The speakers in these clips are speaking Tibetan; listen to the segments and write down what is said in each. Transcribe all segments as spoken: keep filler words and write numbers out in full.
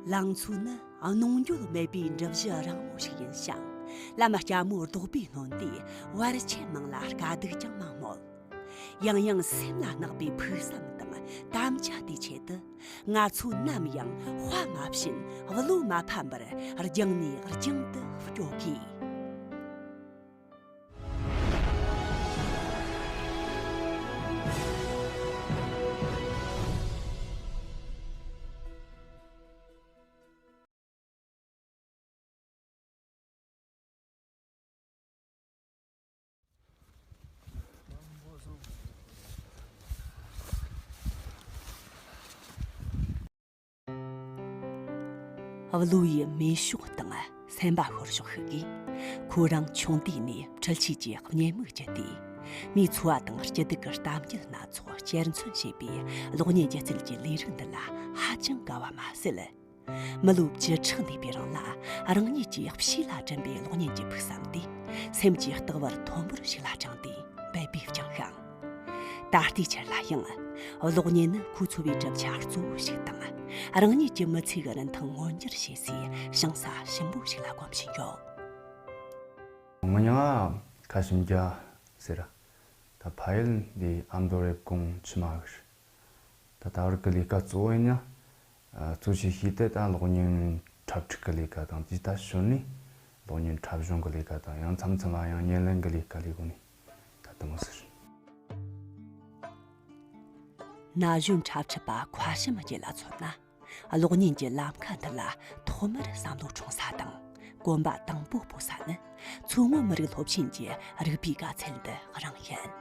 ལང་ཚོ་ནི་གནོང་འགྱོད་མེད་པའི་འབྲུ་བཞི་རིང་མོ་ཞིག་ཡིན་ཞིང་། ལམ་སྐྱ་མོ་རྡོག་པས་གནོན་ཏེ་བར་ཆད་མང་ལ་དཀའ་སྡུག་ཀྱང་མང་མོད། ཡང་ཡང་སེམས་ལ་བརྣག་པའི་ཕུགས་བསམ་དང་དམ་བཅའ་དེའི་ཆེད་དུ། ང་ཚོ་ནམ་ཡང་དཔའ་མ་ཞུམ་བློ་མ་ཕམ་པར་རྒྱང་ནས་རྒྱང་དུ་སྐྱོད་དགོས། བློ་ཡི་མེ་ཤོག་དང་སེམས་པ་ཤོར་ཕྱོགས་ཤིག་གིས། ཁོ་རང་ཆུང་དུས་ནས་འཕྲུལ་ཆས་ཀྱི་གཉེན་མིག་བརྒྱུད་དེ། མིའི་འཚོ་བ་དང་སྐྱིད་སྡུག་གི་གཏམ་རྒྱུད་སྣ་ཚོགས་གཅེར་འཚོལ་བྱེད་པའི་གློག་བརྙན་སྒྱུ་རྩལ་གྱི་ལས་རིགས་འདི་ལ་ཧ་ཅང་དགའ་བ་མ་ཟད། མི་ལོ་བཅུ་ཕྲག་འདས་པའི་རིང་ལ། རང་ཉིད་ཀྱིས་ཕྱིས་ལ་བསྐྲུན་པའི་གློག་བརྙན་གྱི་ཕུགས་བསམ་དེ། སེམས་ཀྱི་ལྟེ་བར་ཐོམ་བུ་རུ་ཞིག་ལ་དྲངས་ཏེ་འབད་པས་བསྐྱངས་ཤིང་། ད་ལྟའི་ཆར་ལ་ཡང་། གློག་བརྙན་ནི་ཁོ་འཚོ་བའི་གྲུབ་ཆ་གཙོ་བོ་ཞིག་དང་། རང་ཉིད་ཀྱི་མི་ཚེ་གི་རིན་ཐང་མངོན་འགྱུར་བྱེད་སའི་ཞིང་ས་ཞིམ་པོ་ཞིག་ལ་གོམས་བཞིན་ཡོད། ང་མྱིང་ང་ཁ་ཞིམ་རྒྱལ་ཟེར། ད་ཕ་ཡུལ་འདི་ཨ་མདོ་རེབ་གོང་ཆུ་མ་གི། ད་ད་བར་གི་ལས་ཀ་གཙོ་བོ་ཡིན་ན། གཙོ་ཆེ་ཤོས་དེ་ད་གློག་བརྙན་འཁྲབ་ཁྲིད་ཀྱི་ལས་ཀ་དང་། དེ་ད་ཞོར་ནས་གློག་བརྙན་འཁྲབ་གཞུང་གི་ལས་ཀ་དང་། ཡང་མཚམས་མཚམས་ལ་ཡང་བརྙན་ལེན་གྱི་ལས་ཀ་ལས་གོ་ནས་ད་དེ་མོ་ཟེར། ན་གཞོན་འཁྲབ་ཁྲིད་པ་ཁ་ཞིམ་རྒྱལ་ལ་མཚོན་ན། གློག་བརྙན་གྱི་ལམ་ཁ་འདི་ལ་ཐོག་མར་བསམ་བློ་འཁྲུངས་ས་དང་གོམ་པ་དང་པོ་སྤོ་ས་ནི། མཚོ་སྔོན་མི་རིགས་སློབ་ཆེན་གྱི་རིག་པའི་དགའ་ཚལ་འདི་རང་ཡིན།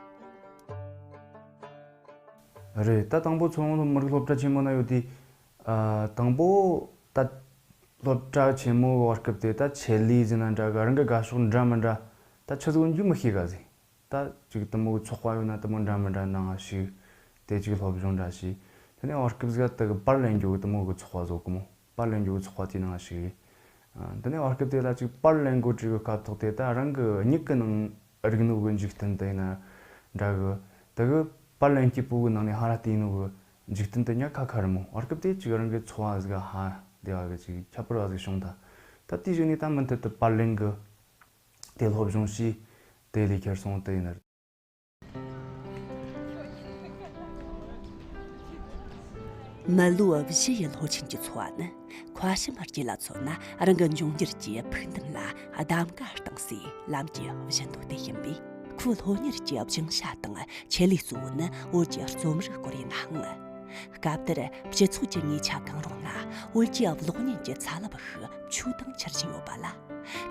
རེད། ད་དང་པོ་མཚོ་སྔོན་མི་རིགས་སློབ་གྲྭ་ཆེན་མོ་ན་ཡོད་དུས། ཨ། དང་པོ་ད་སློབ་གྲྭ་ཆེན་མོའི་བར་སྐབས་དེ། ད་ཆེད་ལས་ཟེར་ན་འདྲ་གི། རང་གི་དགའ་ཕྱོགས་འདྲ་མི་འདྲ་ད་ཆི་ཟིག་ཡིན་རྒྱུ་མི་ཤེས་ག་ཟིག། ད་ཅིག་དེ་མོ་གི་ཚོགས་པ་ཡོད་ན་དེ་མོ་འདྲ་མི་འདྲ་ནང་ཞུགས། དེ་ཅིག་སློབ་སྦྱོང་འདྲ་བྱས། དེ་ནས་བར་སྐབས་ཟིག་དེ་གི་པར་ལེན་རྒྱུ་གི་དེ་མོ་གི་ཚོགས་པ་བཟོ་གི་མོ། པར་ལེན་རྒྱུ་གི་ཚོགས་པ་དེའི་ནང་ཞུགས། ཨ། དེ་ནས་བར་སྐབས་དེ་ལ་ཅིག་པར་ལེན་གོ་དྲི་གི་སྐབས་ཐོག་དེ། ད་རང་གི་མྱིག་གི་ནང་རིག་ནོ་གི་འཇིག་རྟེན་དེ་ཡིན་ན་འདྲ་གི། དེ་གི་པར་ལེན་སྐྱིད་པོ་གི་ནང་ནས་ཧ་ར་བལྟས་ནོ་གི་འཇིག་རྟེན་དེ་ཉག་ཁ་ཁ་རི་མོ། བར་སྐབས་དེ་ཅིག་རང་གི་འཚོ་བ་ཟིག་ཧ་བདེ་བ་གི་ཅིག་ཁྱད་པར་བ་ཟིག་བྱུང་ད། ད་དེའི་གཞུག་ནས་ད་མུ་མཐུད་དུ་པར་ལེན་གི་དེ་སློབ་སྦྱོང་བྱས། དེ་ལས་ཁྱེར་སོང་དེ་ཡིན་ན། མི་ལོ་བཞི་ཡི་ལྷོ་ཆེན་གྱི་འཚོ་བ་ནི། ཁ་ཞིམ་རྒྱལ་ལ་མཚོན་ན་རང་གི་འབྱུང་འགྱུར་གྱི་ཕུགས་འདུན་ལ་གདམ་ག་བཏིང་སའི་ལམ་གྱི་བཞི་མདོ་དེ་ཡིན་པས། ཁོའི་སློབ་གཉེར་གྱི་སྦྱིན་བྱ་དང་ཆེད་ལས་གཙོ་བོ་ནི་བོད་ཀྱི་རྩོམ་རིག་སྐོར་ཡིན་ནའང་། སྐབས་དེར་སྤྱི་ཚོགས་ཀྱི་ཉེས་ཆད་གང་རུང་ན་བོད་ཀྱི་གློག་བརྙན་གྱི་ཚ་རླབས་ཤུགས་ཆུ་དང་འཕྱུར་བཞིན་ཡོད་པ་ལ།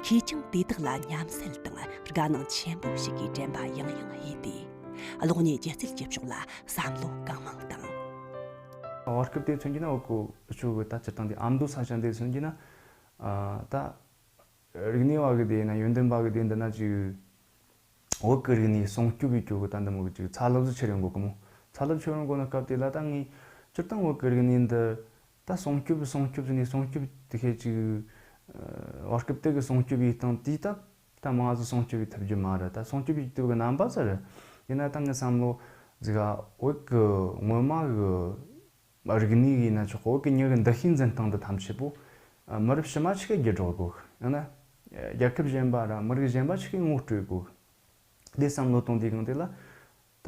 ཁོས་ཀྱང་དེ་དག་ལ་མཉམ་བསྲེས་དང་དགའ་སྣང་ཆེན་པོ་ཞིག་གིས་དྲན་པ་ཡང་ཡང་ཡིད་དེ། གློག་བརྙན་སྒྱུ་རྩལ་གྱི་ཕྱོགས་ལ་བསམ་བློ་གང་མང་བཏང་། བར་སྐབས་དེ་མཚོན་གྱི་ན། འུ་ཀོ་ཆུ་གི་ད་སྤྱིར་བཏང་དེ་ཨ་མདོ་ས་ཆ་འདི་མཚོན་གྱི་ན། ཨ། ད་རིག་གནས་བ་གི་དེ་ཡིན་ན། ཡོན་ཏན་པ་གི་དེ་འདི་ན་ཅིག་བོད་ཀྱི་རིག་གནས་སྲུང་སྐྱོབ་བྱེད་རྒྱུ་གི་ད་འདི་མོ་གི་ཅིག་ཚ་རླབས་ཟིག་འཕྱུར་ཡོང་གོ་གི་མོ། ཚ་རླབས་འཕྱུར་ཡོང་གོ་ན་སྐབས་དེ་ལ་ད་ངས་སྤྱིར་བཏང་བོད་ཀྱི་རིག་གནས་འདི་ད་སྲུང་སྐྱོབ་སྲུང་སྐྱོབ་ཟེར་ནས། སྲུང་སྐྱོབ་དེ་ཁེ་ཅིག་བར་སྐབས་དེ་གི་སྲུང་སྐྱོབ་བྱེད་སྟངས་དེ་ད་ད་མང་ཟིག་སྲུང་སྐྱོབ་བྱེད་ཐུབ་རྒྱུ་མ་རེད། ད་སྲུང་སྐྱོབ་བྱེད་ཐུབ་གི་རྣམ་པ་ཟེར། ཡིན་ན་ད་ངའི་བསམ་བློ་ཟིག་ག་བོད་ཀྱི་སྔོན་མ་གི་རིག་གནས་ཡིན་ན་ཆོག་གི། བོད་ཀྱི་མྱི་གི་འདུ་ཤེས་འཛིན་སྟངས་འདི་ཐམས་ཅད་པོ་མི་རབས་ཕྱི་མ་ཞིག་གིས་བརྒྱུད་སྒྲོག་དགོས། ཡང་ན་རྒྱལ་ཁབ་གཞན་པ་ར་མི་རིགས་གཞན་པ་ཞིག་གིས་ངོ་སྤྲོད་དགོས། དེ་བསམ་བློ་གཏོང་དུས་སྒང་དེ་ལ། ད་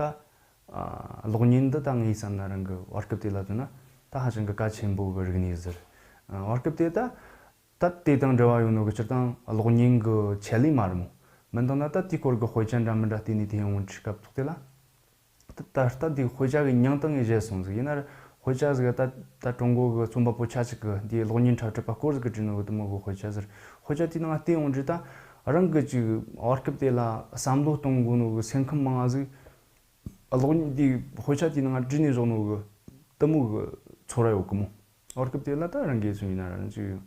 ཨ་གློག་བརྙན་འདི་ད་ངས་བསམ་ན་རང་གི་བར་སྐབས་དེ་ལ་མཚོན་ན་ད་ཧ་ཅང་གི་གལ་ཆེན་པོ་གི་རིག་གནས་ཟེར། ཨ། བར་སྐབས་དེ་ད་ད་དེ་དང་འབྲེལ་བ་ཡོད་ནོ་གི་སྤྱིར་བཏང་གློག་བརྙན་གི་ཆེད་ལས་མ་རེད་མོ། མིན་དང་ན་ད་དེའི་སྐོར་གི་དཔེ་ཆ་འདྲ་མི་འདྲ་བལྟས་ནས་དེ་ཡོང་དུས་སྐབས་ཐོག་དེ་ལ། ད་ད་ལྟ་དེའི་དཔེ་ཆ་གི་མྱིང་ད་ངས་བརྗེད་སོང་ཟིག། ཡིན་ན་ར་དཔེ་ཆ་ཟིག་ད་ད་ཀྲུང་གོ་གི་རྩོམ་པ་པོ་ཆ་གཅིག་གི་དེའི་གློག་བརྙན་འཁྲབ་ཁྲིད་པ་སྐོར་ཟིག་གིས་བྲིས་ནོ་གི་དེ་མོ་གི་དཔེ་ཆ་ཟིག། དཔེ་ཆ་དེའི་ནང་བལྟས་ཡོང་དུས་ད་རང་གི་ཅིག་བར་སྐབས་དེ་ལ་བསམ་བློ་གཏོང་དགོས་ནོ་གི་སེམས་ཁམས་མང་ང་ཟིག། གློག་བརྙན་དེའི་དཔེ་ཆ་དེའི་ནང་བྲིས་ནས་བཞག་ནོ་གི་དེ་མོ་གི་ཚོར་བ་ཡོད་གི་མོ། བར་སྐབས་དེ་ལ་ད་རང་གིས་སུ་ཡིན་ན་རང་ཅིག་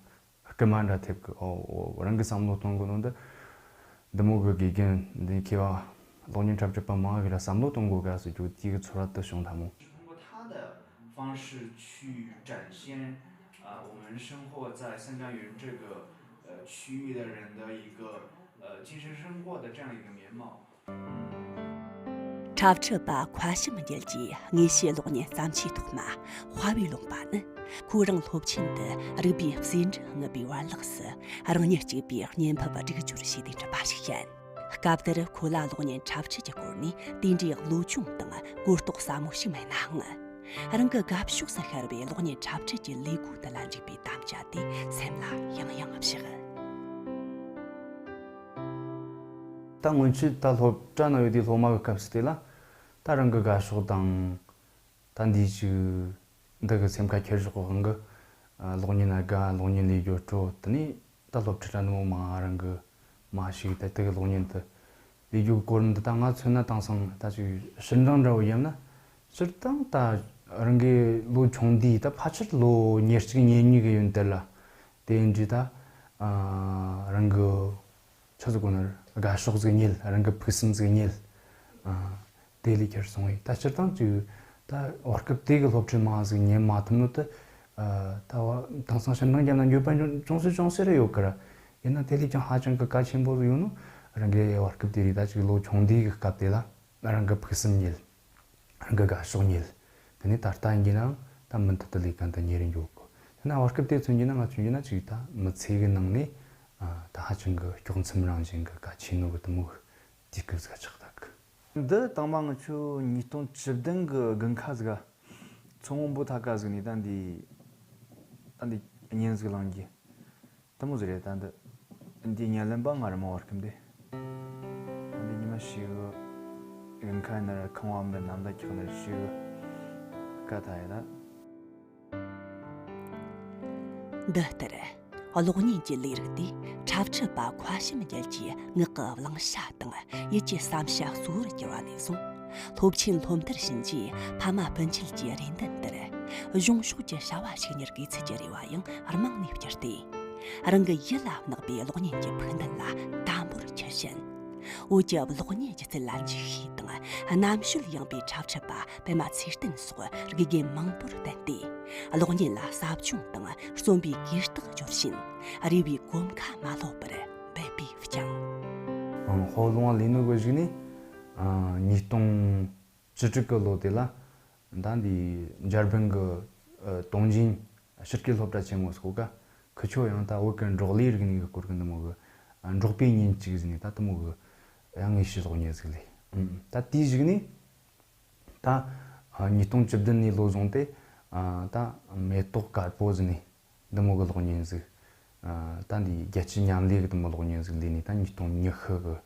སྐུལ་མ་འདྲ་ཐེབས་གི། ཨོ་ཨོ། རང་གིས་བསམ་བློ་གཏོང་དགོས་ནོ་འདི་འདི་མོ་གི་དགེ་རྒན་འདི་མཁས་པ་གློག་བརྙན་འཁྲབ་ཁྲིད་པ་མང་གིས་ར་བསམ་བློ་གཏོང་དགོས་ག་ཟེར་རྒྱུ་དེའི་གི་ཚོར་བ་དེ་བྱུང་ད་མོ། 通过他的方式去展现，啊，我们生活在三江源这个，呃，区域的人的一个，呃，精神生活的这样一个面貌。 འཁྲབ་ འཁྲབ་ཁྲིད་པ་མཁའ་བྱམས་རྒྱལ་གྱིས་དངོས་བཤད་གློག་བརྙན་བརྩམས་ཆོས་ཐོག་མ་དཔའ་བའི་ལུང་པ་ནི། ཁོ་རང་སློབ་ཆེན་དུ་རིག་པའི་ཟེའུ་འབྲུ་རྔུབ་པའི་བར་ལགས་སུ། རང་ཉིད་གཅིག་པུས་བརྙན་ཕབ་སྒྲིག་སྦྱོར་བྱས་ཏེ་འཁྲབ་པ་ཞིག་ཡིན། སྐབས་དེར་ཁོ་ལ་གློག་བརྙན་འཁྲབ་ཁྲིད་ཀྱི་སྐོར་ནས་དེ་འདྲའི་བློ་སྦྱོང་དང་གོ་རྟོགས་ཟབ་མོ་ཞིག་མེད་ནའང་། རང་གི་དགའ་ཕྱོགས་སུ་ཤར་བའི་གློག་བརྙན་འཁྲབ་ཁྲིད་ཀྱི་ལས་སྒོ་དེ་ལ་འཇུག་པའི་དམ་བཅའ་དེ་སེམས་ལ་ཡང་ཡང་བཞག་ད་སྔོན་ཆད་ད་སློབ་གྲྭ་ན་ཡོད་དུས་སློབ་མ་གི་སྐབས་སུ་དེ་ལ། ད་རང་གི་དགའ་ཕྱོགས་དང་། ད་འདིའི་ཅིག་འདི་གི་སེམས་ཁ་འཁྱེར་ཕྱོགས་གི་དབང་གིས། ཨ། གློག་བརྙན་ལ་དགའ། གློག་བརྙན་ལས་སྦྱོར་སྤྲོ། དེ་ནས་ད་སློབ་ཁྲིད་ར་ནི་མོ་མ་རང་གི་མ་ཞིག་ད་དེ་གི་གློག་བརྙན་དུ་ལས་སྦྱོར་གོ་རིམ་འདི་ད་ང་མཚོན་ན་དེང་སང་ད་ཅིག་ཕྱིར་འབྲང་འདྲ་བོ་ཡིན་ན། སྤྱིར་བཏང་ད་རང་གི་ལོ་ཆུང་དུས་ད་ཕལ་ཆེར་ལོ་ཉེར་གཅིག་ཉེར་གཉིས་གི་ཡོན་དེ་ལ། དེ་ཡིན་དུས་ད། ཨ། རང་གི་ཆི་ཟིག་གོ་ནི། དགའ་ཕྱོགས་ཟིག་རྙེད། རང་གི་ཕུགས་བསམ་ཟིག་རྙེད། ཨ། དེ་ལས་ཁྱེར་སོང་བས་ད་སྤྱིར་བཏང་ཅིག་ད་བར་སྐབས་དེ་གི་སློབ་ཁྲིད་མང་ཟིག་ཉན་མ་ཐུབ་ནོ་དེ། ཨ། ད་བ་དེང་སང་ཕྱིར་འབྲང་རྒྱབ་ན་འགྱོད་པ་ཅུང་ཟད་ཅུང་ཟད་རེ་ཡོད་ཀི་ར། ཡིན་ན་དེ་ལས་ཀྱང་ཧ་ཅང་གི་གལ་ཆེན་པོ་ཟིག་ཡོད་ནོ། རང་གི་བར་སྐབས་དེ་རིགས་ད་ཅིག་ལོ་ཆུང་དུས་གི་སྐབས་དེ་ལ་རང་གི་ཕུགས་བསམ་རྙེད། རང་གི་དགའ་ཕྱོགས་རྙེད། དེ་ནས་ད་ལྟ་ཡིན་ན་ད་མུ་མཐུད་དུ་ལས་ཀ་འདི་གཉེར་རྒྱུ་གོ། དེ་ན་བར་སྐབས་དེ་མཚོན་རྒྱུ་ན་ང་མཚོན་རྒྱུ་ན་ཅིག་ད་མི་ཚེ་གི་ནང་ནས། ཨ། ད་ཧ་ཅང་གི་དཀྱོགས་མཚམས་རང་བཞིན་གི་གལ་ཆེ་ནོ་གི་དེ་མོ་གི་དུས་སྐབས་ཟིག་ཆགས་ད་གི། འདི་དང་མ་ང་ཆོ་ཉིས་སྟོང་བཅུ་བདུན་གི་དགུན་ཁ་ཟིག་ག་མཚོ་སྔོན་པོ་ཐང་ག་ཟིག་ནས་ད་འདི་ད་འདི་བརྙན་ཟིག་བླངས་གི། དེ་མོ་ཟིག་རེད། ད་འདི་འདི་བརྙན་ལེན་པ་ང་རེ་མོ་བར་སྐབས་འདི། ད་འདི་ཉི་མ་ཞིག་གི་དགུན་ཁ་ན་ར་ཁང་བ་མི་ནམ་ཟླ་འཁྱག་ན་ར་ཞིག་གི་ཀ་ཐ་ཡ་ད། འདི་ལྟར། གློག་བརྙན་གྱི་ལས་རིགས་དེས་འཁྲབ་ཁྲིད་པ་མཁའ་བྱམས་རྒྱལ་གྱི་ངག་གི་བླང་བྱ་དང་ཡིད་ཀྱི་བསམ་བྱ་གཙོ་བོར་གྱུར་བ་ནས་བཟུང་། སློབ་ཆེན་སློབ་མཐར་ཕྱིན་རྗེས་ཕ་མ་སྤུན་མཆེད་ཀྱི་རེ་འདུན་ལྟར། གཞུང་ཕྱོགས་ཀྱི་བྱ་བ་ཞིག་གཉེར་དགོས་ཚུལ་གྱི་རེ་བ་ཡང་རྨང་ནས་བསྐྱུར་ཏེ། རང་གི་ཡིད་ལ་བརྣག་པའི་གློག་བརྙན་གྱི་ཕུགས་འདུན་ལ་དམ་པོར་གྱུར་ཕྱིན། བོད་ཀྱི་གློག་བརྙན་སྒྱུ་རྩལ་ལ་འཇུག་ཤེས་དང་རྣམ་དཔྱོད་ཡངས་པའི་འཁྲབ་ཁྲིད་པ་པད་མ་ཚེ་བརྟན་སོགས་དགེ་རྒན་མང་པོར་བསྟེན་ཏེ། གློག་བརྙན་ལ་ཟབ་སྦྱོང་དང་རྩོམ་པའི་གོས་རྟགས་སྦྱོར་བཞིན་རེ་བའི་གོམ་ཁ་མ་ལོག་པར་འབད་པས་བསྐྱངས། ཨང་། ཧོ་ལུང་བ་ལས་ནོ་གི་གཞུག་ནས། ཨ། ཉིས་སྟོང་བཅུ་དྲུག་གི་ལོ་དེ་ལ། ད་འདི་འཇར་པན་གི། ཨ། ཏོང་ཅིན་ཕྱི་སྐད་སློབ་གྲྭ་ཆེན་མོ་སོགས་ཀ་ཁི་ཆོ་ཡང་ད་བོད་ཀྱི་འབྲོག་ལས་རིག་གནས་ཀྱི་སྐོར་གྱི་འདི་མོ་གི། ཨ། འབྲོག་པའི་ཉིན་གཅིག་ཟེར་ནས་ད་དེ་མོ་གི་ཡང་དངོས་བཤུས་གློག་བརྙན་ཟིག་ལས། ཨུམ། ད་དེའི་གཞུག་ནས་ད། ཨ། ཉིས་སྟོང་བཅུ་བདུན་ནས་ལོ་བཟུང་སྟེ། ཨ། ད་མེ་ཏོག་དཀར་པོ་ཟེར་ནས་འདི་མོ་གི་གློག་བརྙན་ཟིག་ཨ། ད་འདི་རྒྱལ་སྤྱིའི་མཉམ་ལས་གི་འདི་མོ་གློག་བརྙན་ཟིག་ལས་ནས་ད་ཉིས་སྟོང་ཉི་ཤུ་གི་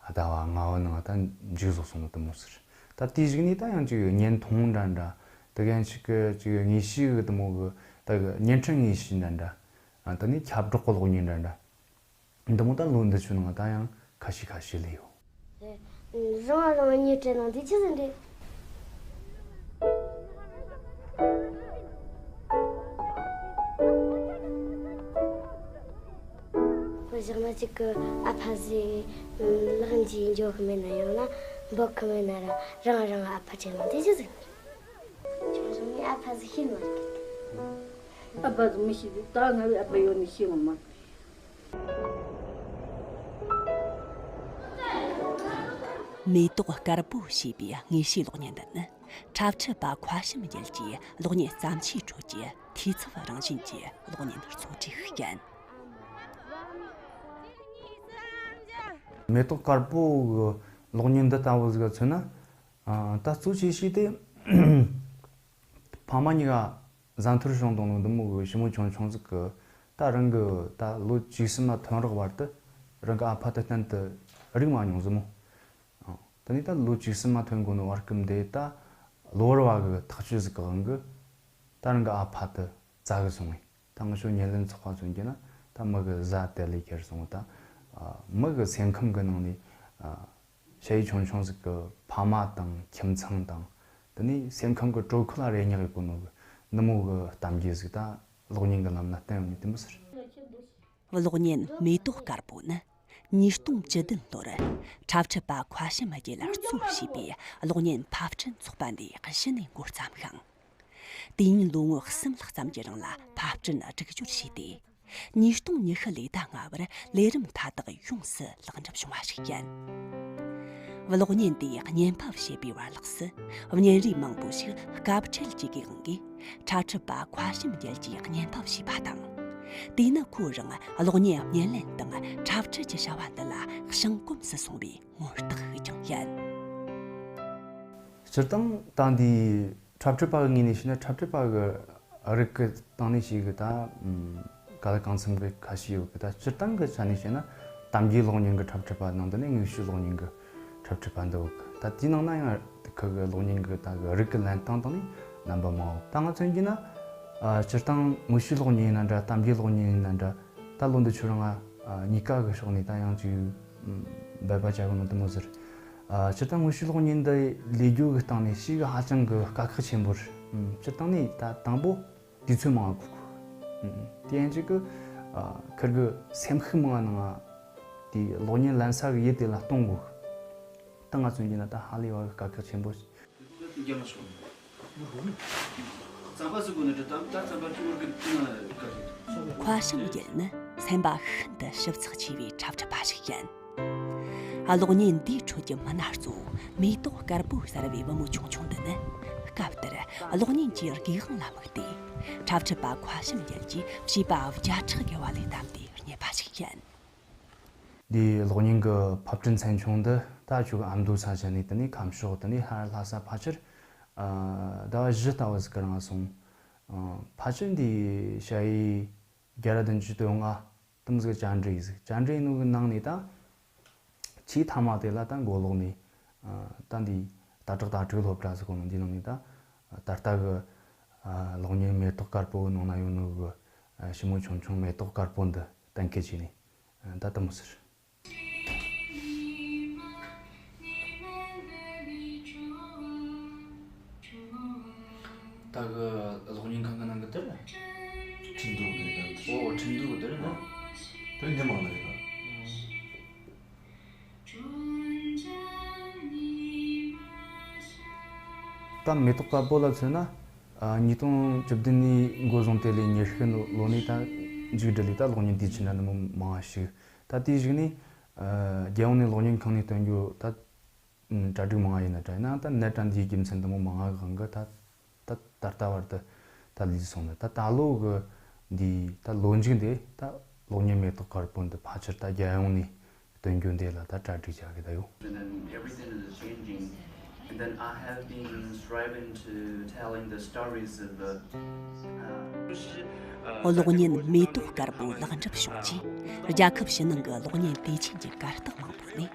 ཟླ་བ་ལྔ་བ་ནང་ད་མཇུག་བཟོ་སོང་ནོ་དེ་མོ་ཟིག་ད་དེའི་གཞུག་ནས་ད་ཡང་ཅིག་བརྙན་ཐུང་འདྲ་འདྲ། དེ་གན་ཞིག་གི་ཅིག་དངོས་བཤུས་གི་དེ་མོ་གི་ད་བརྙན་འཕྲིན་དངོས་བཤུས་འདྲ་འདྲ། ཨ། དེ་ནས་ཁྱབ་བསྒྲགས་གི་གློག་བརྙན་འདྲ་འདྲ། འདི་མོ་ད་ལོ་འདི་ཚོའི་ནང་ད་ཡང་ཁ་ཤས་ཁ་ཤས་ལས་ཡོད། རང་རང་ཉིད་བྲེལ་ནང་འདི་ཆི་ཟིག་འདྲེ། བཞག་ན་གཅིག་གི་ཨ་ཕ་ཟིག་ལག་འཇུས་འཇོག་གི་མེད་ན་ཡང་ན་འབོག་གི་མེད་ན་ར་རང་རང་ཨ་ཕ་བྲེལ་ནང་འདི་ཆི་ཟིག་འདྲེ། ཆུང་ཆུང་ནས་ཨ་ཕ་ཟིག་ཤེས་མ་རེད། ཨ་ཕ་ཟིག་མི་ཤེས་དུས་ད་ང་བའི་ཨ་ཕ་ཡོད་ནི་ཤེས་ངོ་མ། མེ་ཏོག་དཀར་པོ་ཞེས་པའི་དངོས་བཤུས་གློག་བརྙན་འདི་ནི་འཁྲབ་ཁྲིད་པ་མཁའ་བྱམས་རྒྱལ་གྱི་གློག་བརྙན་བརྩམས་ཆོས་ཁྲོད་ཀྱི་འཐུས་ཚབ་རང་བཞིན་གྱི་གློག་བརྙན་གཙོ་གྲས་ཤིག་ཡིན། མེ་ཏོག་དཀར་པོ་གི་གློག་བརྙན་འདི་ལྟ་བུ་ཟིག་ག་མཚོན་ན། ཨ། ད་གཙོ་ཆེ་ཤོས་དེ། ཕ་མ་གཉིས་ཀ་བཟའ་འཐུར་བྱུང་དང་ནོ་འདི་མོ་གི་ཞི་མོ་ཆུང་ཆུང་ཟིག་གི་ད་རང་གི་ད་ལོ་བཅུ་གསུམ་མ་ཐོན་རག་བར་དུ་རང་གི་ཨ་ཕ་དེ་གཏན་དུ་རིག་མ་མྱོང་ཟིག་མོ། ཨ། དེ་ནས་ད་ལོ་བཅུ་གསུམ་མ་ཐོན་གོ་ནོ་བར་སྐབས་འདི་ད་གློ་བུར་བ་གི་ཐག་གཅོད་ཟིག་གི་དབང་གིས་ད་རང་གི་ཨ་ཕ་དེ་བཙལ་གི་སོང་ངས། ད་ང་ཆོ་བརྙན་ལེན་ཚོགས་པ་མཚོན་རྒྱུ་ན་ད་མི་གི་བཟའ་དེ་ལས་ཁྱེར་སོང་། ད་མི་གི་སེམས་ཁམས་གི་ནང་ནས་ཞ་ཡི་ཆུང་ཆུང་ཟིག་གི་ཕ་མ་དང་ཁྱིམ་ཚང་དང་། དེ་ནས་སེམས་ཁམས་གི་དྲོད་ཁོལ་ལ་རེ་ཉག་ཡོད་གོ་ནོ་གི་འདི་མོ་གི་གཏམ་རྒྱུད་ཟིག་ད་གློག་བརྙན་གི་ལམ་ན་བསྟན་ཡོང་ནི་དེ་མོ་ཟིག་རེད། གློག་བརྙན་མེ་ཏོག་དཀར་པོ་ནི་ཉིས་སྟོང་བཅུ་བདུན་ལོར་འཁྲབ་ཁྲིད་པ་མཁའ་བྱམས་རྒྱལ་གཙོ་བྱས་པའི་གློག་བརྙན་ཕབ་སྐྲུན་ཚོགས་པ་འདིས་གཞི་ནས་འགོ་བརྩམས་ཤིང་། དུས་ཡུན་ལོ་ངོ་གསུམ་ལྷག་ཙམ་གྱི་རིང་ལ་ཕབ་སྐྲུན་སྒྲིག་སྦྱོར་བྱས་ཏེ། ཉིས་སྟོང་ཉི་ཤུ་ལོའི་ཟླ་ལྔ་བར་ལས་རིམ་མཐའ་དག་ཡོངས་སུ་ལེགས་འགྲུབ་བྱུང་བ་ཞིག་ཡིན། གློག་བརྙན་དེས་བརྙན་ཕབ་བྱས་པའི་བར་ལོགས་སུ། བརྙན་རིས་མང་པོ་ཞིག་དཀའ་སྤྱད་ཀྱི་སྒོ་ནས་འཁྲབ་ཁྲིད་པ་མཁའ་བྱམས་རྒྱལ་གྱིས་བརྙན་ཕབ་བྱས་པ་དང་། དེས་ན་ཁོ་རང་གློག་བརྙན་བརྙན་ལེན་དང་འཁྲབ་ཁྲིད་ཀྱི་བྱ་བ་འདི་ལ་བྱང་གོམས་སུ་སོང་བའི་མངོན་རྟགས་ཤིག་ཀྱང་ཡིན། སྤྱིར་བཏང་ད་འདི་འཁྲབ་ཁྲིད་པ་གི་ངོས་ནས་བཤད་ན། འཁྲབ་ཁྲིད་པ་གི་རིགས་ཀྱི་སྟེང་ནས་ཞིག་གི་ད་ཨམ་ག་ལ་གང་འཚམ་གི་ཁ་ཤས་ཡོད་གི། ད་སྤྱིར་བཏང་གི་ཆ་ནས་བཤད་ན། གཏམ་རྒྱུད་གློག་བརྙན་གི་འཁྲབ་ཁྲིད་པ་ནང་དུ་ནས་དངོས་བཤུས་གློག་བརྙན་གི་འཁྲབ་ཁྲིད་པ་འདི་ཡོད་གི། ད་དེའི་ནང་ན་ཡང་ཁུ་གི་གློག་བརྙན་གི་ད་གི་རིགས་ཀྱི་ལེན་སྟངས་སྟེང་ནས་རྣམ་པ་མང་བོ། ད་ང་མཚོན་རྒྱུ་ན། ཨ་སྤྱིར་བཏང་དངོས་བཤུས་གློག་བརྙན་ཡིན་ན་འདྲ། གཏམ་རྒྱུད་གློག་བརྙན་ཡིན་ན་འདྲ། ད་ལོ་འདི་ཆོ་རང་ང་ཨ་གཉིས་ཀ་གི་ཕྱོགས་ནས་ད་ཡང་ཅིག་ཨམ་འབད་པ་བྱ་གི་མི་འདུག་མོ་ཟེར། ཨ་སྤྱིར་བཏང་དངོས་བཤུས་གློག་བརྙན་འདི་ལས་རྒྱུ་གི་སྟེང་ནས་ཞིག་ཧ་ཅང་གི་དཀའ་ཁག་ཆེན་པོ་རེད། ཨམ་སྤྱིར་བཏང་ནས་ད་དང་པོ་དུས་ཚོད་མང་བ་དགོས་གི། ཨམ་དེ་ཡང་ཅིག་གི་ཨ་ཁུར་གི་སེམས་ཤུགས་མང་བ་ནང་ང་དེ་གློག་བརྙན་ལེན་ས་གི་ཡུལ་དེ་ལ་གཏོང་དགོས་གི། ད་ང་མཚོན་རྒྱུ་ན་ད་ཧ་ལས་པ་གི་དཀའ་ཁག་ཆེན་པོ་ཞིག། མཁའ་བྱམས་རྒྱལ་ནི་སེམས་པ་ཤིན་ཏུ་ཞིབ་ཚགས་ཆེ་བའི་འཁྲབ་ཁྲིད་པ་ཞིག་ཡིན། གློག་བརྙན་འདིའི་ཁྲོད་ཀྱི་མི་སྣ་གཙོ་བོ་མེ་ཏོག་དཀར་པོ་ཟེར་བའི་བུ་མོ་ཆུང་ཆུང་འདི་ནི། སྐབས་དེར་གློག་བརྙན་གྱི་སྒེའུ་ཁུང་ལ་དམིགས་ཏེ། འཁྲབ་ཁྲིད་པ་མཁའ་བྱམས་རྒྱལ་གྱིས་བྱིས་པ་བརྒྱ་ཕྲག་བརྒལ་བ་ལས་བདམས་ཏེ་རྙེད་པ་ཞིག་ཡིན། འདིའི་གློག་བརྙན་གྱི་ཕབ་སྐྲུན་ཚན་ཆུང་འདི་ད་ཆོ་གི་ཨ་མདོ་ས་ཆ་ནས་དེ་ནས་ཁམས་ཕྱོགས་དེ་ནས་ཧར་ལྷ་ས་ཕལ་ཆེར་ཨ་ཟླ་བ་བཞི་ལྟ་བུ་ཟིག་གི་རིང་སོང་། ཨ་ཕལ་ཆེར་འདི་ཞ་ཡི་བརྒྱ་ར་བདུན་ཅུ་དོན་ལྔ་དེ་མོ་ཟིག་བཅར་འདྲི་ཡིན་ཟིག། བཅར་འདྲི་ཡིན་ནོ་གི་ནང་ནས་ད་ཆེས་མཐའ་མ་དེ་ལ་ད་མགོ་ལོག་ནས་ཨ་ད་འདི་ལྟ་གྲགས་ལྟ་གྲུབ་སློབ་གྲྭ་ཟེར་གོ་ནོ་འདི་ནང་ནས་ད་ད་ལྟ་གི་ཨ་གློག་བརྙན་མེ་ཏོག་དཀར་པོ་ནང་ན་ཡོད་ནོ་གི་ཨ་ཞི་མོ་ཆུང་ཆུང་མེ་ཏོག་དཀར་པོ་འདི་གཏན་འཁེལ་བྱས་ནས་ཨ་ད་དེ་མོ་ཟེར། ད་གི་གློག་བརྙན་ཁང་གི་ནང་གི་དེ་རེད། ཁྲིན་ཏུའུ་གི་དེ་རེད། ཨོ་ཁྲིན་ཏུའུ་གི་དེ་རེད་ན། དེ་ཉི་མ་ལ་རེད་ད། ད་མེ་ཏོག་དཀར་པོ་ལ་མཚོན་ན། ཨ་ཉིས་སྟོང་བཅུ་བདུན་ནས་འགོ་བཟུང་སྟེ་ལོ་ཉི་ཤུ་ལོ་ནས་ད་མཇུག་སྒྲིལ་ལས་ད་གློག་བརྙན་དུས་ཆེན་འདྲ་འདི་མོ་མང་བ་ཞིག། ད་དེའི་གཞུག་ནས་ཨ་རྒྱལ་ཡོངས་ནས་གློག་བརྙན་ཁང་ནས་སྟོན་རྒྱུ་ད་གྲ་སྒྲིག་མང་བ་ཡིན་ན་འདྲ་ཡིན་ན། ད་ནད་དྲ་འདིའི་རྒྱུ་མཚན་འདི་མོ་མང་བ་གང་གི་ད་ད་ད་ལྟ་བར་དུ་ད་ལུས་སོང་ནས། ད་ད་ལོ་གི་འདི་ད་ལོ་མཇུག་འདི་ད་གློག་བརྙན་མེ་ཏོག་དཀར་པོ་འདི་ཕལ་ཆེར་ད་རྒྱལ་ཡོངས་ནས་སྟོན་རྒྱུ་འདི་ལ་ད་གྲ་སྒྲིག་བྱ་གི་ད་ཡོད། And then everything is changing. And then I have been striving to telling the stories of the, uh, གློག་བརྙན་མེ་ཏོག་དཀར་པོ་ལེགས་འགྲུབ་བྱུང་རྗེས། རྒྱལ་ཁབ་ཕྱི་ནང་གི་གློག་བརྙན་དུས་ཆེན་གྱི་གར་སྟེགས་མང་པོ་ནས་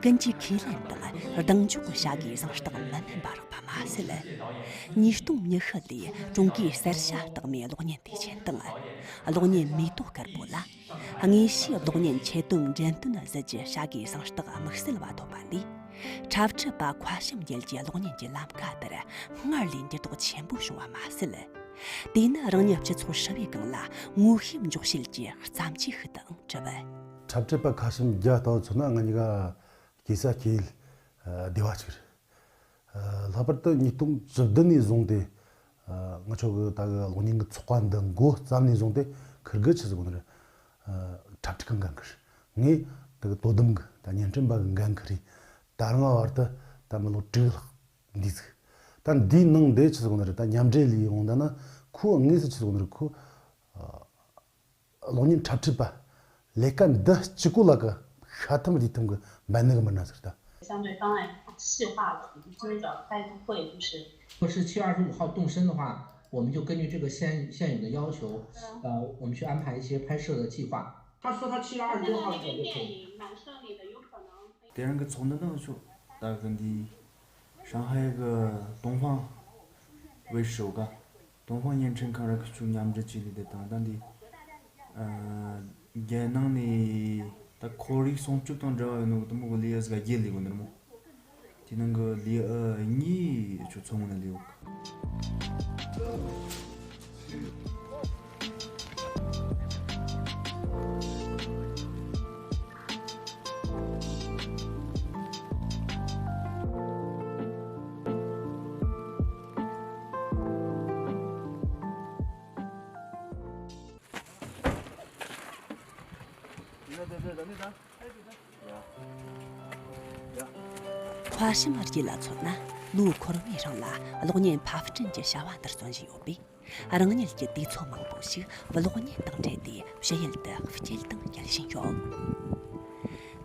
ཀུན་གྱིས་ཁས་ལེན་དང་གདེང་འཇོག་གི་བྱ་དགའི་གཟེངས་རྟགས་མི་དམན་པ་རག་པ་མ་ཟད། ཉིས་སྟོང་ཉི་ཤུ་ལོའི་ཀྲུང་གོའི་གསར་བྱ་རྟགས་མའི་གློག་བརྙན་དུས་ཆེན་དང་། གློག་བརྙན་མེ་ཏོག་དཀར་པོ་ལ་དངོས་གཞིའི་གློག་བརྙན་ཆེད་དོན་འགྲེམས་སྟོན་ཟེར་གྱི་བྱ་དགའི་གཟེངས་རྟགས་དམིགས་བསལ་བ་ཐོབ་པ་འདིས། འཁྲབ་ཁྲིད་པ་མཁའ་བྱམས་རྒྱལ་གྱི་གློག་བརྙན་གྱི་ལམ་ཁ་དེར་སྔར་ལས་འགྱུར་ལྡོག་ཆེན་པོ་བྱུང་བ་མ་ཟད། དེས་ན་རང་ཉིད་སྤྱི་ཚོགས་ཧྲིལ་བོའི་སྒང་ལ་ངོ་ཤེས་འཇོག་བྱེད་ཀྱི་བརྩམས་ཆོས་ཤིག་ཏུའང་གྲུབ། འཁྲབ་ཁྲིད་པ་མཁའ་བྱམས་རྒྱལ་ལྟ་བུ་མཚོན་ན་ང་གཉིས་ཀ་སྐྱེས་ས་སྐྱེས་ཡུལ་སྡེ་བ་གཅིག་རེད། ལྷག་པར་དུ་ཉིས་སྟོང་བཅུ་བདུན་ནས་བཟུང་སྟེ། ང་ཆོ་གི་ད་གི་གློག་བརྙན་གི་ཚོགས་པ་འདི་འགོ་བརྩམས་ནས་བཟུང་སྟེ་ཁུར་གི་ཆི་ཟིག་གོ་ནི་རེད། འཁྲབ་ཁྲིད་གི་འགན་ཁུར། ངས་ད་གི་དོ་དམ་གི་ད་བརྙན་འཕྲིན་པ་གི་འགན་ཁུར་རེད། ད་རང་བར་དུ་ད་མི་ལོ་དྲུག་ལྷག་འདི་ཟིག། ད་འདིའི་ནང་འདི་ཆི་ཟིག་གོ་ནི་རེད། ད་མཉམ་འབྲེལ་ལས་འོང་ད་ན་ཁོ་དངོས་སུ་ཆི་ཟིག་གོ་ནི་རེད། ཁོ་གློག་བརྙན་འཁྲབ་ཁྲིད་པ་ལས་ཀ་འདི་གཅིག་པོ་ལ་གི་ཤ་ཐམ་རི་ཐམ་གི་འབད་ནི་གི་མི་སྣ་ཟིག་རེད་ད། 相对方案细化了，我们今天早上开一个会，就是 如果是七月二十五号动身的话，我们就根据这个现现有的要求，呃，我们去安排一些拍摄的计划。他说他七月二十六号左右可以。电影蛮顺利的，有可能。 དེ་རིང་གི་ཚོགས་འདུ་ནང་ཆོ་ད་གི་འདི་ཧྲང་ཧའེ་གི་ཏུང་ཧྥང་ཝེ་ཧྲི་ཧྲོ་ག་ཏུང་ཧྥང་བརྙན་འཕྲིན་ཁང་ར་ཁུ་ཆུ་མཉམ་འབྲེལ་བྱས་ལས་དེ་དང་ད་འདི་ཨ་རྒྱལ་ནང་ནས་ད་ཁོར་ཡུག་སྲུང་སྐྱོབ་དང་འབྲེལ་བ་ཡོད་ནོ་གི་དུ་མོ་གི་ལས་ཨ་ཟིག་བརྒྱད་ལས་གོ་འདིར་མོ། དེ་ནང་གི་ལས་ཨ་གཉིས་ཆོ་མཚོ་སྔོན་ནས་ལས་ཡོད་གི། ཁ་ཤིམ་རྗེ་ལ་མཚོན་ན། ལོ་འཁོར་བའི་རིང་ལ་གློག་བརྙན་ཕབ་སྐྲུན་གྱི་བྱ་བ་འདིར་བརྩོན་བཞིན་ཡོད་པས། རང་ཉིད་ཀྱི་དུས་ཚོད་མང་པོ་ཞིག་གློག་བརྙན་དང་འབྲེལ་ཏེ་ཞི་ཡུལ་དུ་སྐྱེལ་དང་སྐྱེལ་བཞིན་ཡོད།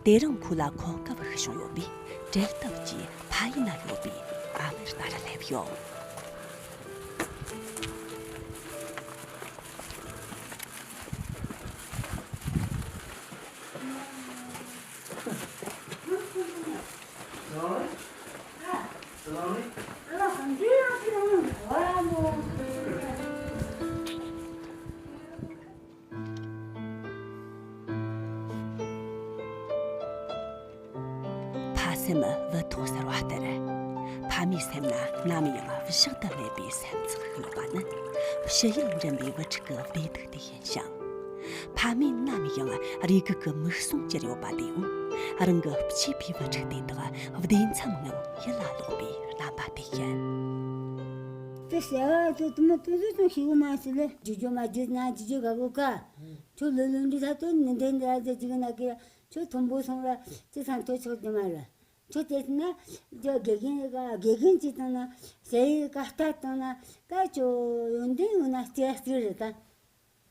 དེ་རིང་ཁོ་ལ་གོ་སྐབས་ཤིག་བྱུང་ཡོད་པས། བྲེལ་སྟབས་ཀྱིས་ཕ་ཡུལ་ན་ཡོད་པའི་ཨ་མའི་རྟ་རུ་སླེབས་ཡོད། ཕ་སེམས་བུ་ཐོག་ཟེར་བ་ལྟར། ཕ་མའི་སེམས་ན་ནམ་ཡང་བཞག་ཏུ་མེད་པའི་སེམས་ཚེགས་ཤིག་ཡོད་པ་ནི། ཞི་ཡུལ་འགྲིམ་པའི་བུ་ཕྲུག་གི་བདེ་སྡུག་དེ་ཡིན་ཞིང་། ཕ་མས་ནམ་ཡང་རེ་སྒུག་གི་མིག་ཟུང་ཅེར་ཡོད་པ་དེའང་། རང་གི་གཅེས་པའི་བུ་ཕྲུག་དེ་དག་བདེ་མཚམས་ངང་ཡིད་ལ་ལོག་པའི་རྣམ་པ་དེ་ཡིན། དེ་བྱ་བ་དེ་དུ་མ་དུ་དུ་ཅུང་ཤེས་གི་མ་སི་ལེ། ཇུ་ཇུ་མ་ཇུ་ན་ཇུ་ཇུ་ག་གོ་ཀ་ཁྱོད་ལོ་ལོན་འདི་ད་དོན་ནི་འདྲེན་འདྲ་ཟེར་ཅིག་ན་ཀི། ཁྱོད་མཐོན་པོ་སོང་ལ་ཅི་ཚང་ཐོ་ཆོག་དུ་མ་ར། ཁྱོད་དེ་ན་ཇོ་དགེ་རྒན་རེ་ག་དགེ་རྒན་ཅིག་བཏང་ན་ཟེར་ཡི་ཀ་ལྟ་བཏང་ན་ཀ་ཅོ་ཡོན་ཏན་ཡོད་ན་སྟེར་སྟེར་རེད་ད།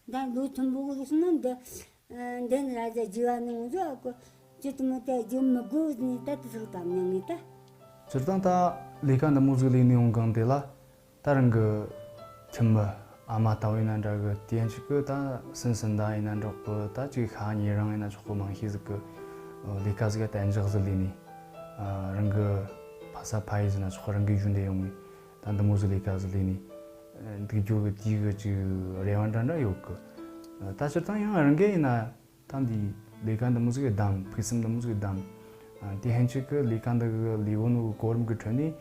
ད་ལོ་མཐོན་པོ་གི་སོང་ན་འདི་འདི་ནི་ར་ཇ་ཇི་བ་ནི་ང་ཚོ་ཨ་ཀོ་ཅི་དུ་མོ་དེ་ཇི་མི་དགོས་ནི་ད་དུ་ཟིག་དམ་ཉང་ངི་ད། སྤྱིར་བཏང་ད་ལས་ཀ་འདི་མོ་ཟིག་ལས་ནི་ཡོང་གང་དེ་ལ། ད་རང་གི་ཁྱིམ་མི་ཨ་མ་ལྟ་བུ་ཡིན་ན་འདྲ་གི། དེ་ཡན་ཆད་གི་ད་སུན་སུན་ད་ཡིན་ན་འདྲ་གི། ད་ཅིག་ཤ་ཉེ་རང་ཡིན་ན་ཆོག་གི། མང་ཤས་ཟིག་གི་ལས་ཀ་ཟིག་ག་གཏན་འཇགས་ཟིག་ལས་ནི། རང་གི་ཕ་ས་ཕ་ཡུལ་ཟིན་ན་ཆོག་གི། རང་གི་ཡུལ་འདི་ཡོང་ངི་ད་འདི་མོ་ཟིག་ལས་ཀ་ཟིག་ལས་ནི་འདུག་རྒྱུ་གི་དེའི་གི་ཅིག་རེ་བ་འདྲ་འདྲ་ཡོད་གི། ད་སྤྱིར་བཏང་ཡང་རང་གི་ཡིན་ན། ད་འདི་ལས་ཀ་འདི་མོ་ཟིག་གི་བདམས། ཕུགས་བསམ་འདི་མོ་ཟིག་གི་བདམས། ཨ། དེ་ཧན་ཆི་གི་ལས་ཀ་འདི་གི་ལས་བོ་ནོ་གི་གོ་རིམ་གི་ཁྲོད་ནས་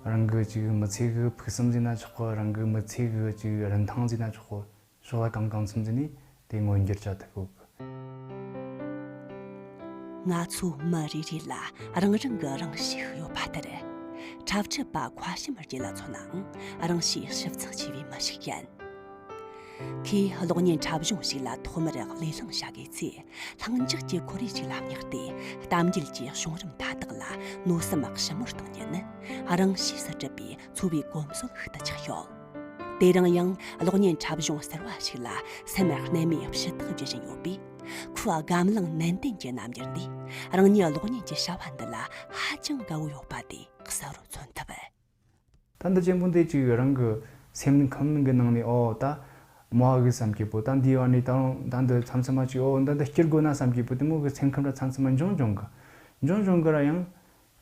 རང་གི་ཅིག་མི་ཚེ་གི་ཕུགས་བསམ་ཟིན་ན་ཆོག་གི། རང་གི་མི་ཚེ་གི་ཅིག་རིན་ཐང་ཟིན་ན་ཆོག་གི། ཕྱོགས་ལ་གང་གང་འཚམ་ཟིན་ནས་དེ་མངོན་འགྱུར་བྱ་ཐུབ་གོ་གི། ང་ཚོ་མི་རེ་རེ་ལ་རང་རང་གི་རང་གཤིས་ཤིག་ཡོད་པ་ལྟར། འཁྲབ་ཁྲིད་པ་ཁ་ཤིམ་རྒྱལ་ལ་མཚོན་ནའང་རང་གཤིས་ཞིབ་ཚགས་ཆེ་བའི་མི་ཞིག་ཡིན། ཁོས་གློག་བརྙན་འཁྲབ་གཞུང་ཞིག་ལ་ཐོག་མར་ལས་བསླངས་བྱ་དགོས་ཚེ། ལྷིང་འཇགས་ཀྱི་ཁོར་ཡུག་ཅིག་ལ་བསྙེགས་ཏེ། གཏམ་རྒྱུད་ཀྱི་བྱུང་རིམ་མཐའ་དག་ལ་མནོ་བསམ་ཞིབ་མོར་བཏང་ཉིད་ནི། རང་གཤིས་སུ་གྲུབ་པའི་འཚོ་བའི་གོམས་སྲོལ་ཞིག་ཏུ་ཆགས་ཡོད། དེ་རིང་ཡང་གློག་བརྙན་འཁྲབ་གཞུང་གསར་བ་ཞིག་ལ་སེམས་གནད་མེད་ཕྱི་བལྟས་བགྱི་བཞིན་ཡོད་པས། ཁོའི་སྒམ་བརླིང་ནན་ཏན་གྱི་རྣམ་འགྱུར་འདིས། རང་ཉིད་གློག་བརྙན་གྱི་བྱ་བ་འདི་ལ་ཧ་ཅང་དགའ་བོ་ཡོད་པ་དེ་གསལ་བོར་མཚོན་ཐུབ། ད་འདི་ཅན་པོ་འདི་ཅིག་རང་གི་སེམས་ཁམས་གི་ནང་ནས། ཨོ་ད་མོ་ཨ་གི་བསམ་གྱི་པོ། ད་འདི་བ་ནས་ད་རུང་ད་འདི་མཚམས་མཚམས་མ་ཅིག་ཨོ་ད་འདི་སྐྱུར་དགོས་ན་བསམ་གྱི་པོ། དེ་མོ་གི་སེམས་ཁམས་ར་མཚམས་མཚམས་མ་འབྱུང་འབྱུང་གི། འབྱུང་འབྱུང་གི་ར་ཡང་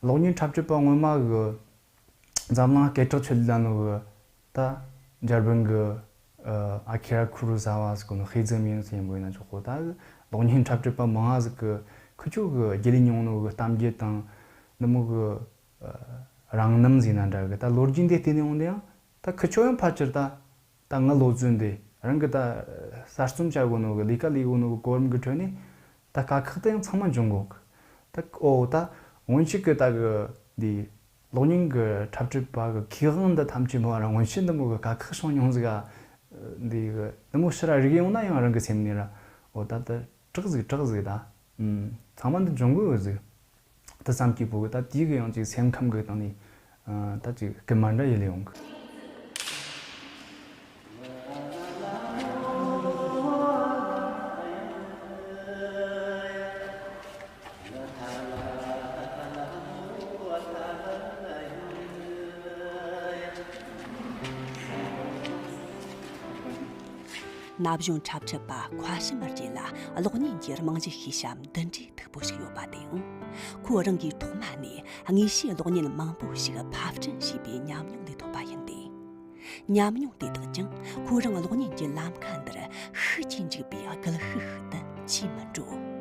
གློག་བརྙན་འཁྲབ་ཁྲིད་པ་སྔོན་མ་གི་འཛམ་གླིང་སྐད་གྲགས་ཆོད་ལ་ནོ་གི་ད་འཇར་པན་གི་ཨ་ཨ་ཁི་ར་ཁུ་རོ་ས་བ་ཟེར་གོ་ནོ་ཧེ་ཛི་མིན་ཟེར་ཡིན་པོ་ཡིན་ན་ཆོག་གོ། ད་གློག་བརྙན་འཁྲབ་ཁྲིད་པ་མང་ང་ཟིག་གི་ཁུ་ཆོ་གི་རྒྱུད་ལས་མྱོང་ནོ་གི་གཏམ་རྒྱུད་དང་འདི་མོ་གི་རང་རྣམ་ཟེར་ན་འདྲ་གི། ད་ལོ་རྒྱུས་འདི་བལྟས་ནས་འོང་དེ་ཡང་ད་ཁུ་ཆོ་ཡང་ཕལ་ཆེར་ད་ད་ང་ལོ་ཚོད་འདི་རང་གི་ད་གསར་རྩོམ་བྱ་དགོས་ནོ་གི་ལས་ཀ་ལས་དགོས་ནོ་གི་གོ་རིམ་གི་ཁྲོད་ནས་ད་དཀའ་ཁག་དེ་ཡང་ཚང་མ་འབྱུང་གོ་གི། ད་ཨོ་ད་སྔོན་ཆད་གི་ད་གི་འདི་གློག་བརྙན་གི་འཁྲབ་ཁྲིད་པ་གི་ཁེ་དབང་འདི་ཐམས་ཅད་མོ་ར་སྔོན་ཆད་འདི་མོ་གི་དཀའ་ཁག་བྱུང་མྱོང་ཟིག་ག། འདི་གི་འདི་མོ་ཕྱིར་ར་རིག་ཡོང་ན་ཡང་རང་གི་སེམས་ནས་ར་ཨོ་ད་ད་དྲག་ཟིག་དྲག་ཟིག་ད། ཨུམ། ཚང་མ་འདི་འབྱུང་གི་ཡོད་ཟིག། ད་བསམ་གྱི་པོ་གི་ད་དེའི་གི་ཡང་ཅིག་སེམས་ཁམས་གི་སྟེང་ནས་ཨ་ད་ཅིག་སྐུལ་མ་འདྲ་ཡིད་ལ་ཡོང་གི། ན་གཞོན་འཁྲབ་ཁྲིད་པ་ཁ་ཤིམ་རྗེ་ལ་གློག་བརྙན་གྱི་རྨང་གཞི་ཤེས་བྱ་འདི་འདྲའི་མཐུག་པོ་ཞིག་ཡོད་པ་དེའང་། ཁོ་རང་གིས་ཐོག་མ་ནས་དངོས་བཤུས་གློག་བརྙན་མང་པོ་ཞིག་ཕབ་སྐྲུན་བྱས་པའི་ཉམས་མྱོང་ལས་ཐོབ་པ་ཡིན་ཏེ། ཉམས་མྱོང་དེ་དག་ཀྱང་ཁོ་རང་གློག་བརྙན་གྱི་ལམ་ཁ་འདིར་ཤུགས་ཀྱིས་འཇུག་པའི་སྒུལ་ཤུགས་ཤིག་ཏུ་ཆེས་མི་འགྲོ།